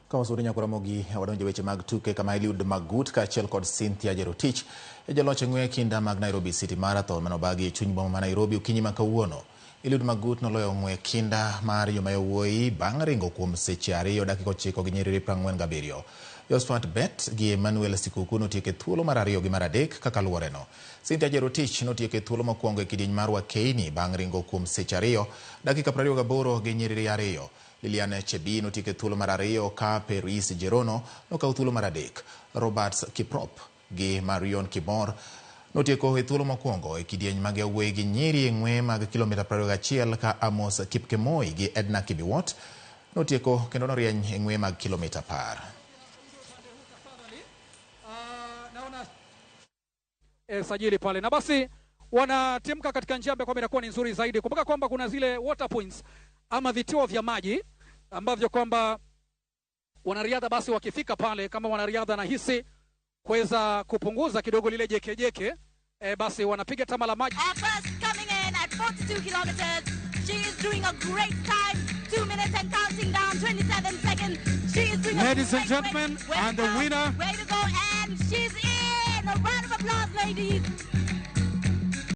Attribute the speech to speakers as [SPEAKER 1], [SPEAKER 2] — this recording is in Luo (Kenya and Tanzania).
[SPEAKER 1] Ka wasuri nyakwaramogi wadonjo weche mag tuke kama Eliud Magut kaachiel kod Cynthia Jerotich e joloch e ng'we kinda mag Nairobi City Marathon manobagi e chuny boma ma Nairobi okinyi ma kawuono. Eliud Magut noloyo ng'we kinda mar joma yawuoyi bang' ringo kuom seche 2 dakika 9 gi nyiriri 47. Josphat Bet gi Emmanuel Sikuku notieko e thuolo mar 2 gi mar 3 kaka luworeno. Cynthia Jerotich notieko e thuolo mokwongo e kidieny mar Wakeini bang' ringo kuom seche 2 dakika 28 gi nyiriri 2. Lilian Chebi notieko e thuolo mar 2 ka Peris Jerono nokawo thuolo mar 3. Robert Kiprop gi Marion Kibor notieko e thuolo mokwongo e kidieny mag yawuoyi gi nyiri e ng'we mag kilomita 21 ka Amos Kipkemoi gi Edna Kibiwot notieko kendo norieny e ng'we mag kilomita 10.
[SPEAKER 2] Sajili pale na basi wanatimka katika njia ambayo kwamba inakuwa ni nzuri zaidi. Kumbuka kwamba kuna zile water points ama vituo vya maji ambavyo kwamba wanariadha basi wakifika pale, kama wanariadha anahisi kuweza kupunguza kidogo lile jekejeke, basi wanapiga tama la maji.
[SPEAKER 3] Our first coming in at 42 kilometers. She is doing a great time. 2 minutes and counting down, 27 seconds. She is doing a
[SPEAKER 4] Ladies and
[SPEAKER 3] great
[SPEAKER 4] gentlemen,
[SPEAKER 3] way
[SPEAKER 4] and the
[SPEAKER 3] to go.
[SPEAKER 4] winner.
[SPEAKER 3] Way to go, and she's in. A round of applause, ladies.